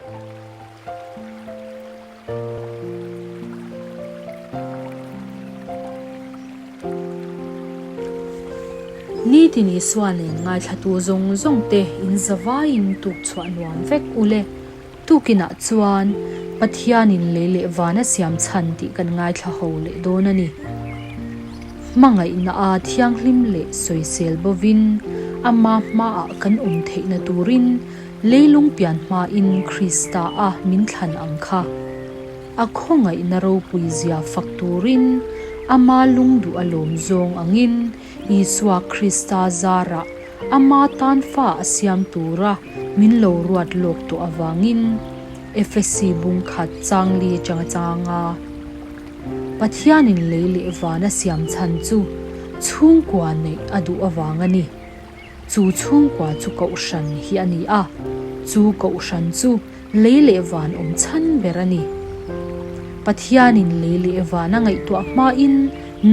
Nitin Isua nen ngaithlatu zawng zawng te in zavaiin tuk chhuah nuam vek u le. Tukinah chuan Pathianin lei leh van a siam chhan tih kan ngaithla ho leh dawn a ni. Hmangaihna a thianghlim leh sawisel bovin ama hmaah kan awm theihna turin Leilung pian hmain Krista a min thlan ang kha. A khawngaihna ropui zia fak turin ama lungduh a lawm zawng angin Isua Krista zarah ama tan fa a siam tura min lo ruat lawk tawh avangin Efesi bung khat changli atanga changa Pathianin lei leh van a siam chhan chu chhungkua neih a duh avang a ni. Chu chhungkua chu Kohhran hi a ni a, chu Kohhran chu lei leh van awm chhan ber a ni. Pathianin lei leh van a ngaihtuah hmain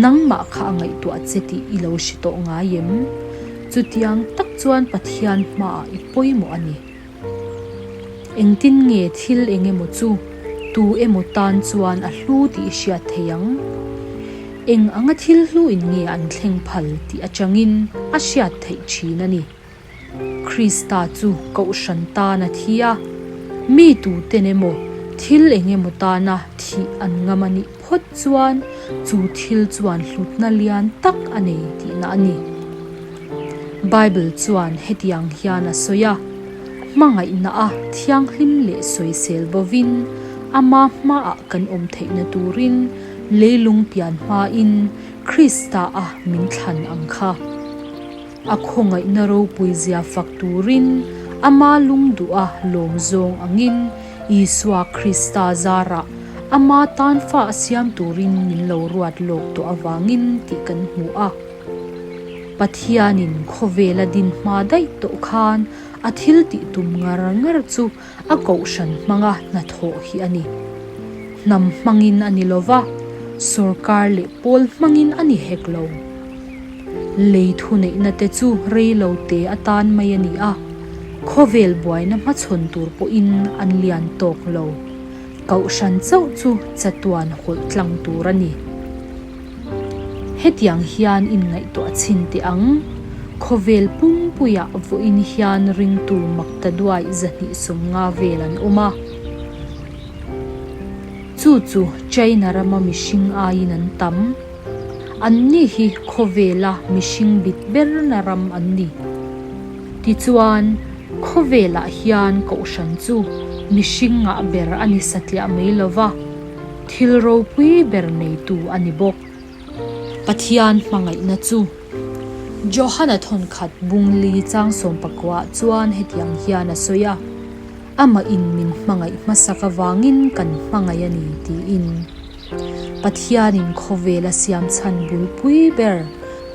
nangmah kha a ngaihtuah che tih i lo hre tawh ngai em? Chutiang tak chuan Pathian hmaah i pawimawh a ni. Engtin nge thil eng emaw chu tu emaw tan chuan a hlu tih i hriat thei ang? Eng anga thil hlu in nge an thleng phal tih atangin a hriat theih thin a ni. Krista chu Kohhran tan a thi a, mi tuten emaw thil eng emaw tana thih an ngam a nih phawt chuan chu thil chuan hlutna lian tak a nei tihna a ni. Bible chuan hetiang hian a sawi a, Hmangaihna a thianghlim leh sawisel bovin ama hmaah kan awm theihna turin leilung pian hmain Krista a min thlan ang kha. A khawngaihna ropui zia fak turin ama lungduh a lawm zawng angin Isua Krista zarah ama tan fa a siam turin min lo ruat lawk tawh avangin tih kan hmu a. Pathianin khawvela din hma daih tawh khan a thil tih tum ngar ngar chu a kohhran hmanga hnathawh hi a ni. Hnam hmangin a ni lova, sorkar leh pawl hmangin a ni hek lo. Lei thuneihna te chu rei lo te atan mai a ni a, khawvel buaina hmachhawn tur pawhin an lian tawk lo. Kohhran chauh chu chatuan hawlh tlang tur a ni. Hetiang hian inngaihtuah chhin teh ang, khawvel pumpuiah vawiin hian ringtu maktaduai 250 vel an awm a. Chu chu China rama mihring aiin an tam. Anni hi khawvela mihring bit berna ram an ni. Tichuan, khawvelah hian kohhran chu mihring ngah ber a ni satliah mai lova, Thil ropui ber neitu a ni bawk. Pathian hmangaihna chu. Johana thawnkhat bungli chang sawmpakuah chuan hetiang hian a sawi a, Amah in min hmangaih hmasak avangin kan hmangaih a ni tiin. Pathianin khawvel a siam chhan bulpui ber,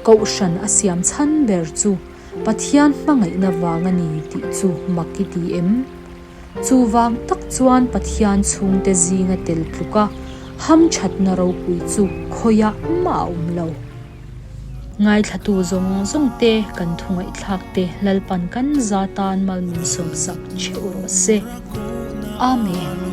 Kohhran a siam chhan ber chu Pathian hmangaihna vang a ni tih chu mak i ti em? Chuvang tak chuan Pathian chhungte zinga tel tluka hamthatna ropui chu khawiah mah a awm lo. Ngaithlatu zawng zawng te kan thungaihthlak te Lalpan kan za tan mal min sawmsak theuh rawh se. Amen.